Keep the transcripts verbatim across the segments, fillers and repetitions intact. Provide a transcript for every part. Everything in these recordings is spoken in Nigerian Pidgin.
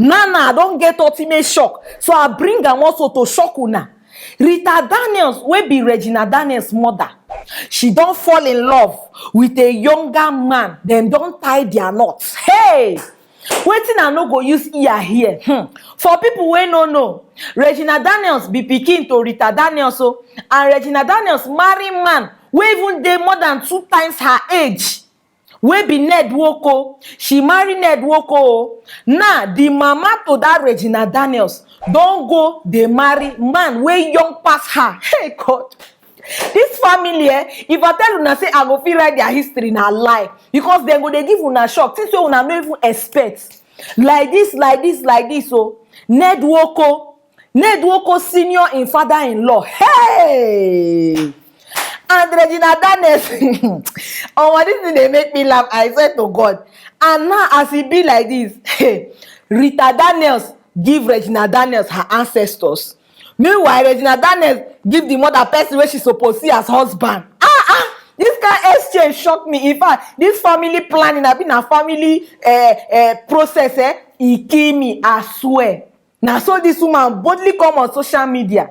Now, now I don get ultimate shock, so I bring am also to shock una. Rita Daniels, wey be Regina Daniels mother, she don fall in love with a younger man. Dem don tie their knots. Hey! Wetin I no go use ear hear? Hmm. For people wey no know, Regina Daniels be pikin to Rita Daniels o, and Regina Daniels marry man wey even dey more than two times her age, wey be Ned Nwoko. She marry Ned Nwoko o. Now, the mama to that Regina Daniels don go dey marry man wey young pass her. Hey God! This family, eh, if I tell una say I go fit write their history, na lie, because dem go dey give una shock, things wey una no even expect. Like this, like this, like this o. Ned Nwoko, Ned Nwoko senior in father-in-law. Hey! And Regina Daniels, omo, this thing dey make me laugh, I swear to God. And now, as e be like this, Rita Daniels give Regina Daniels her ancestors. Meanwhile, Regina Daniels give the mother person wey she suppose see as husband. Ah, ah! This kind exchange shock me. In fact, this family planning, abi na family, eh, eh, process, eh, e kill me, I swear. Na so this woman boldly come on social media,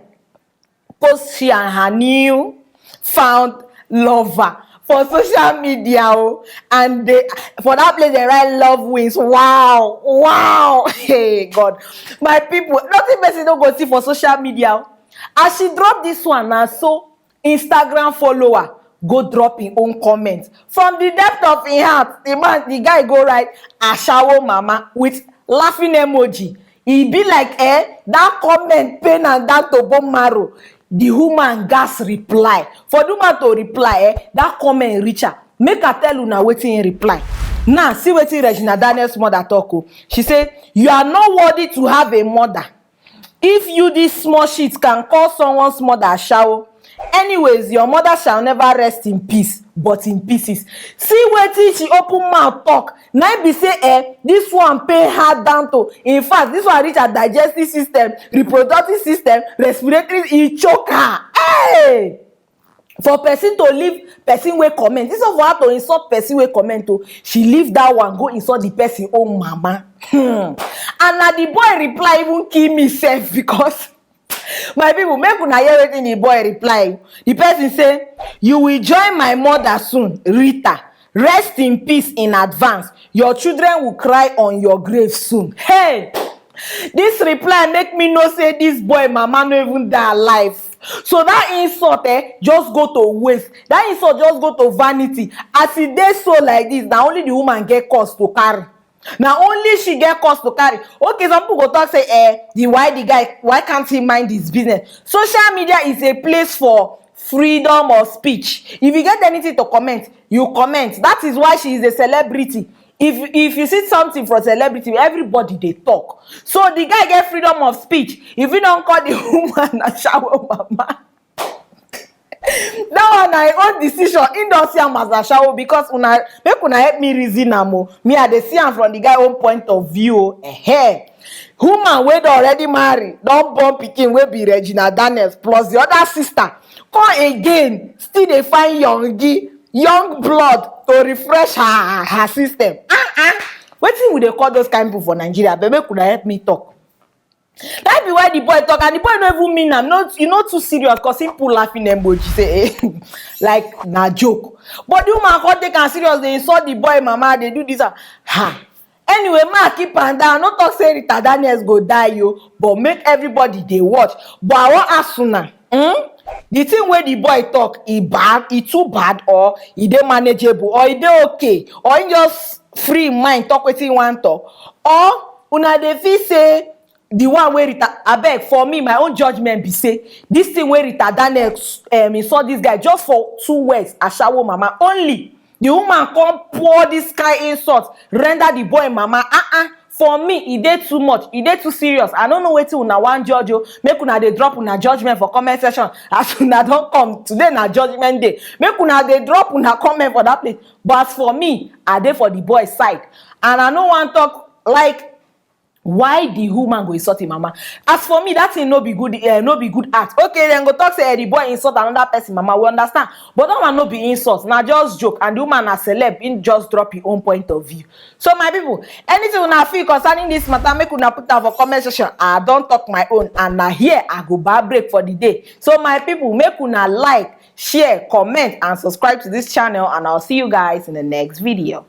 post she and her new found lover for social media o, and they, for that place, they write "Love wins." Wow, wow. Hey God, my people, nothing person no go see for social media o. As she drop this one, na so Instagram follower go drop im own comment. From the depth of im heart, the man, the guy go write "Ashawo mama" with laughing emoji. E be like, eh, that comment pain am down to bone marrow. The woman gas reply. For the woman to reply, eh, that comment reach her. Make I tell una wetin im reply. Now, see wetin Regina Daniels mother talk o. She say, "You are not worthy to have a mother. If you, this small shit, can call someone's mother ashawo, anyways, your mother shall never rest in peace, but in pieces." See wetin she open mouth talk. Na im be say, eh, this one pain her down to. In fact, this one reach her digestive system, reproductive system, respiratory, e choke her. Hey! For person to leave person wey comment, this one for her to insult person wey comment o, she leave that one go insult the person own mama. Hmm. And na the boy reply even kill me sef, because, my people, make una hear wetin the boy reply. The person say, "You will join my mother soon, Rita. Rest in peace in advance. Your children will cry on your grave soon." Hey! This reply make me know say this boy mama no even dey alive. So that insult, eh, just go to waste. That insult just go to vanity. As e dey so like this, na only the woman get curse to carry. Na only she get curse to carry. Okay, some people go talk say, eh, the, why the guy, why can't he mind his business? Social media is a place for freedom of speech. If you get anything to comment, you comment. That is why she is a celebrity. If, if you see something from celebrity, everybody dey talk. So the guy get freedom of speech. If you don't call the woman ashawo mama, that one na im own decision. Im don see am as ashawo, because una, make una help me reason am o. Me, I dey see am from the guy own point of view o. Ehe. Woman wey don already marry, don born pikin wey be Regina Daniels, plus the other sister, come again still dey find young, young blood to refresh her, her system. Ah, ah. Wetin we dey call those kind people for Nigeria? But make una help me talk. That be why the boy talk, and the boy no even mean am. No, e no too serious, 'cause he put laughing emoji, say, eh, like na joke. But the woman come take am serious, dey insult the boy mama, dey do this and, ha. Anyway, ma keep am down. No talk say Rita Daniels go die o, but make everybody dey watch. But I wan ask una, hmm? The thing wey the boy talk, e bad, e too bad, or e dey manageable, or e dey okay, or he just free mind talk wetin he wan talk, or una dey feel say the one wey Rita, abeg, for me, my own judgment be say this thing wey Rita Daniel, um, insult this guy just for two words, ashawo mama only. The woman come pour this kind insult, render the boy mama. Uh-uh. For me, e dey too much, e dey too serious. I no know wetin una wan judge o. Make una dey drop una judgment for comment section. As una don come, today na judgment day. Make una dey drop una comment for that place. But as for me, I dey for the boy side. And I no wan talk, like, Why the woman go insult him mama? As for me, that thing no be good, eh, no be good act. Okay, then go talk say, eh, the boy insult another person mama, we understand. But that one no be insult, na just joke, and the woman na celeb, im just drop im own point of view. So my people, anything una feel concerning this matter, make una put am for comment section. I don talk my own, and na here I go bar break for the day. So my people, make una like, share, comment, and subscribe to this channel, and I'll see you guys in the next video.